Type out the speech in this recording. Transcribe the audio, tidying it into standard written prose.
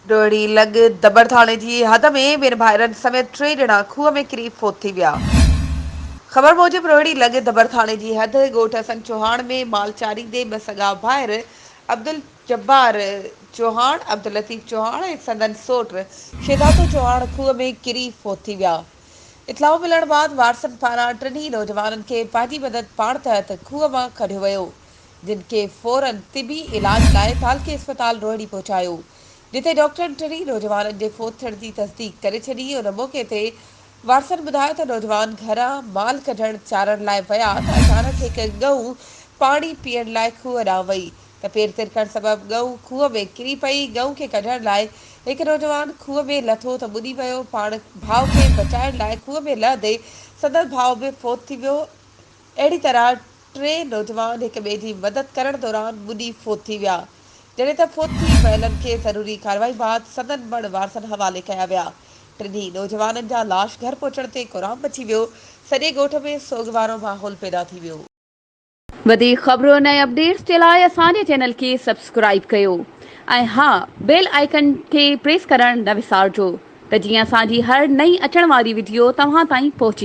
روهڙي لڳ دٻڙ ٿاڻي جي حد ۾ ٻن ڀائرن سميت ٽي ڄڻا کوهه ۾ ڪري فوت ٿي ويا. خبر موجب روهڙي لڳ دٻڙ ٿاڻي جي حد ڳوٺ حسن چوهاڻ ۾ مال چاريندي ٻه سڳا ڀائر عبدالجبار چوهاڻ، عبداللطيف چوهاڻ ۽ سندن سوٽ شهدادو چوهاڻ کوهه ۾ ڪري فوت ٿي ويا. اطلاع ملڻ بعد وارثن پاران ٽنهي نوجوانن کي پنهنجي مدد پاڻ تحت کوهه مان ڪڍيو ويو. جن کي فورن طبي علاج لاء تعلقي اسپتال روهڙي پهچايو، جتي ڊاڪٽرن ٽنهي نوجوانن جي فوت ٿيڻ جي تصديق ڪري ڇڏي، ان موقعي تي وارثن ٻڌايو ته نوجوان گهران مال ڪڍڻ چارڻ لاء ويا ته اچانڪ هڪ ڳئون پاڻي پيئڻ لاء کوهه ڏانهن وئي ته پير ترڪڻ سبب ڳئون کوهه ۾ ڪري پئي، ڳئون کي ڪڍڻ لاء هڪ نوجوان کوهه ۾ لٿو ته ٻڏي ويو، پاڻ ڀاء کي بچائڻ لاء کوهه ۾ لهندي سندس ڀاء به فوت ٿي ويو، اهڙي طرح ٽي نوجوان هڪ ٻئي جي مدد ڪرڻ دوران ٻڏي فوت ٿي ويا، جڏهن ته فوت ٿي ويلن کي ضروري ڪارروائي بعد سندن مڙ وارثن حوالي ڪيا ويا. ٽنهي نوجوانن جا لاش گهر پهچڻ تي ڪهرام مچي ويو، سڄي ڳوٺ ۾ سوڳ وارو ماحول پيدا ٿي ويو. وڌيڪ خبرن ۽ اپڊيٽس جي لاء اسان جي چينل کي سبسڪرائيب ڪيو ۽ ها بيل آئيڪن کي پريس ڪرڻ نه وسارجو ته جيئن اسان جي هر نئين اچڻ واري وڊيو توهان تائين پهچي.